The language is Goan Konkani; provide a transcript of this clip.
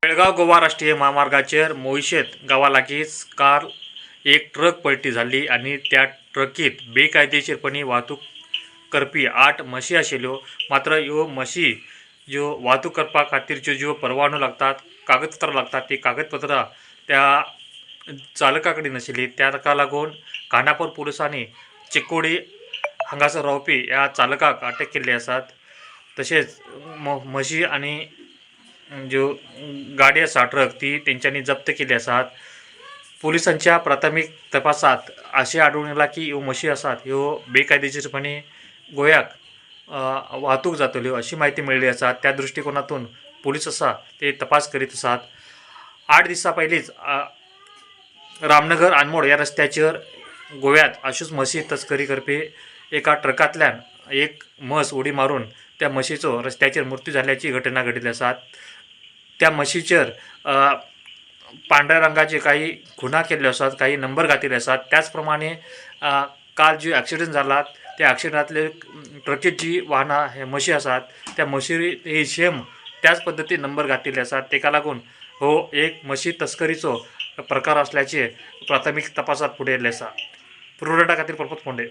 बेळगांव गोवा राष्ट्रीय म्हामार्गाचेर मोहिशेत गांवा लागींच काल एक ट्रक पलटी जाल्ली आनी त्या ट्रकीत बेकायदेशीरपणी वाहतूक करपी 8 म्हशी आशिल्ल्यो. मात्र ह्यो म्हशी ज्यो वाहतूक करपा खातीरच्यो ज्यो परवानो लागतात, कागदपत्रां लागतात, ती कागदपत्रां त्या चालका कडेन नाशिल्ली. ताका लागून खानापूर पुलिसांनी चिकोडी हांगासर रावपी ह्या चालकाक अटक केल्ली आसात. तशेंच म्हशी आनी ज्यो गाडी आसा ट्रक ती तेंच्यांनी जप्त केल्ली आसात. पुलिसांच्या प्राथमीक तपासात अशें आढळून येयलां की ह्यो म्हशी आसात ह्यो बेकायदेशीरपणी गोंयाक वाहतूक जातल्यो अशी म्हायती मेळ्ळी आसा. त्या दृश्टिकोनातून पुलीस आसा ते तपास करीत आसात. 8 दिसां पयलींच रामनगर आनमोड ह्या रस्त्याचेर गोव्यात अश्योच म्हशी तस्करी करपी एका ट्रकांतल्यान एक म्हस उडी मारून त्या म्हशीचो रस्त्याचेर मृत्यू जाल्ल्याची घटना घडिल्ली आसा. त्या म्हशीचेर पांढऱ्या रंगाचे काही खुणा केल्ल्यो आसात, काही नंबर घातिल्ले आसात. त्याच प्रमाणे काल जी एक्सिडंट जाला त्या एक्सिडंटांतले ट्रकीत जी वाहनां हे म्हशी आसात त्या म्हशी ही सेम त्याच पद्दतीन नंबर घातिल्ले आसात. तेका लागून हो एक म्हशी तस्करीचो प्रकार असल्याचे प्राथमीक तपासात फुडें येयल्लें आसा. प्रुडंटा खातीर प्रमोद फोंडे.